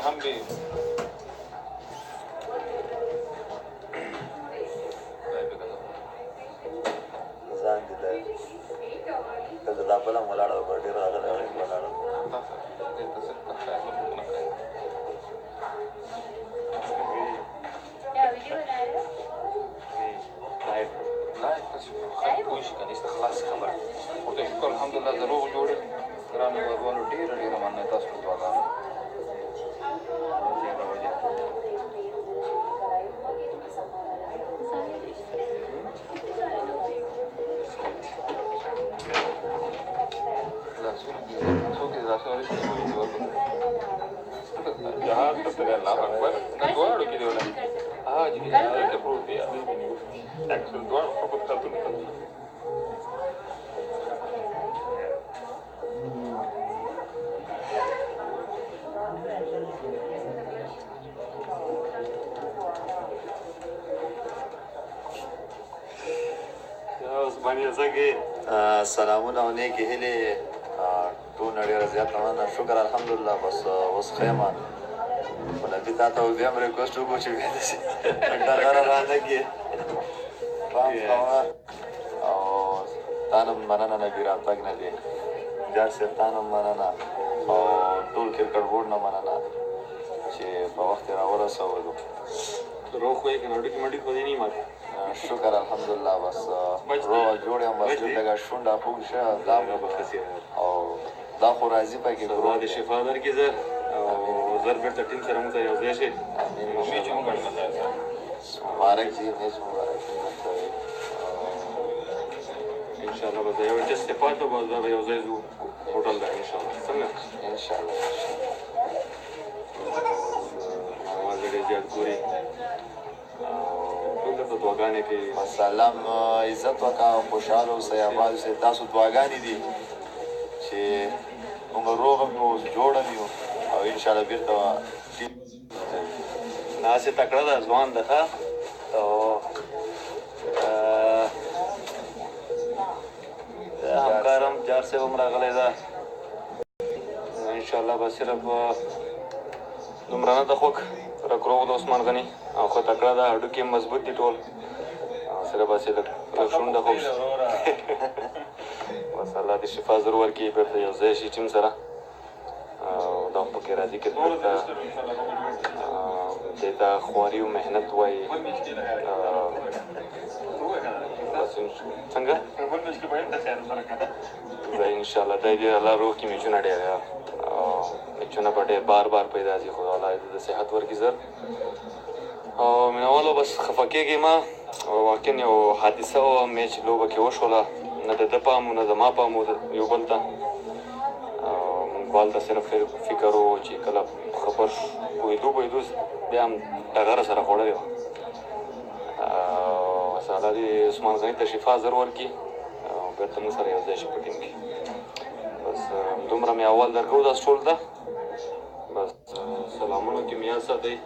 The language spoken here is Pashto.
हम भी ځان دې دی که زه دا بل هم ولاړه وه، ډېر راغلی ولاړه. شکر الحمدلله زه روغ جوړ یم. ګرانو هېوادوالو، ډېره ډېره مننه تاسو له دعاګانو. جهاز ته تللی، الله اکبر، نه دواړو کې دی ولا ها چې دلته پروت دی اکچوال دواړو خپل خاتون ته. عثماني څنګه؟ سلامونه او نیکې هیلې ټول نه ډېره زیاته مننه. شکر الحمدلله، بس اوس ښه یم. خو نبي تا ته بیا هم ریکوېسټ وکړو چې بیا داسې ډغره را نه کړې، پام کوه. او تا نه مننه نبي، راتګ نه دی جار صاحب، تا نه مننه او ټول کرکټ بورډ نه مننه چې په وخت یې راورسولو. روغ خو یې که نه؟ هډوکي مډوکي خو دې نه مات؟ شکر الحمدلله، بس روغ جوړ یم. بس لږه شونډه پوک شه دا به ښه شي. او دا خو راځي پکې. الله دې شفا درکړي زر او زر بېرته ټیم سره موږ سره یو ځای شي. مبارک جی، میچ مبارک. ان شاء الله به یو ټیسټ پاتې، به دا به یو ځای ځو هوټل ته ان شاء الله. څنګه؟ ان شاء الله. اواز ډېر زیات ګوري، ټول درته دعاګانې کوي. سلام، عزت وکا، خوشحاله اوسئ، اباد اوسئ. تاسو دعاګانې دي چې موږ روغ هم یو، جوړ هم یو او ان شاء الله بېرته. هسې تکړه ده، ځوان ده، ښه. او همکار هم جار صاحب هم راغلی ده. ان شاء الله به صرف دومره نه ده خوږ رک روغ د عثمان غني او ښه تکړه ده، هډوکي یې مضبوط دي ټول، صرف هسې لږ لږ شونډه خوږ. بس الله دې شفا زر ورکړي، بېرته یو ځای شي ټیم سره. او دا خو پکې راځي کرکټ ته، دې ته خواري او محنت وایي. بس څنګه زه ان شاء الله دی دې الله روغ کړي. میچونه ډېر میچونه به ډېر بار بار پیدا شي، خو الله دې د صحت ورکړي زر. او مینوالو، بس خفه کېږئ مه، واقعا یو حادثه وه میچ لوبه کې وشوله. نه د ده پام و، نه زما پام و یو بل ته. موږ بال ته صرف فکر و چې کله خبر پوهېدو پوهېدو بیا هم ډغره سره خوړلې وه. بس الله دې عثمان غني ته شفا زر ورکړي او بېرته موږ سره یو ځای شي په ټیم کې. بس دومره مې اول درکو تاسو ټول ته. بس سلامونو کې مې یاد ساتئ.